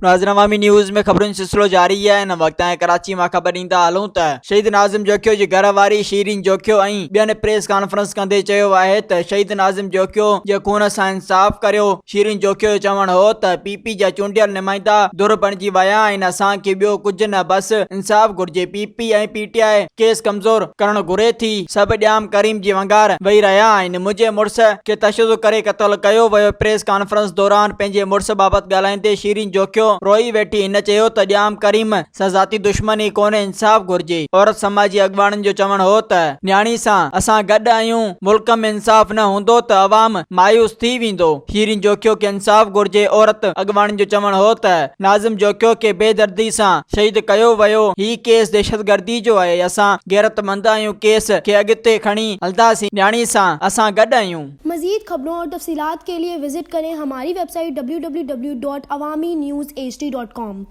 ناظرين عوامي نيوز ۾ خبرن جو سلسلو جاري آهي هن وقت ۽ ڪراچي مان خبر ڏيندا هلون ته شهيد ناظم جوکيو جي گهر واري شيرين جوکيو ۽ ٻين پريس ڪانفرنس ڪندي چيو آهي ته شهيد ناظم جوکيو جي خون سان انصاف ڪريو شيرين جوکيو جو چوڻ هو ته پي پي جا چونڊيل نمائندا ڌر بڻجي ويا آهن، اسان کي ٻيو ڪجهه نه بس انصاف گهرجي، P P ۽ P T I case ڪمزور ڪرڻ گهري ٿي، سڀ ڄام ڪريم جي ونگار وهي رهيا آهن، منهنجي مڙس کي تشدد ڪري قتل ڪيو ويو، پريس ڪانفرنس دوران پنهنجي مڙس بابت ڳالهائيندي شيرين جوکيو روئي ويٺي، هن چيو ته ڄام ڪريم سان ذاتي دشمني ڪونهي انصاف گهرجي، عورت سماجي اڳواڻن جو چوڻ هو ته نياڻي سان اسان گڏ آهيون، ملڪ ۾ انصاف نه هوندو ته عوام مايوس ٿي ويندو، شيرين جوکيو کي انصاف گهرجي، عورت اڳواڻن جو چوڻ هو ته ناظم جوکيو کي بي دردي سان شهيد ڪيو ويو، هي ڪيس دهشتگردي جو آهي، اسان غيرتمند آهيون، ڪيس کي اڳتي کڻي هلنداسين، نياڻي سان اسان گڏ آهيون. مزيد خبرون اور تفصيلات کے لئے وزٽ ڪرين ھماري website W W W dot Awami news H D dot com.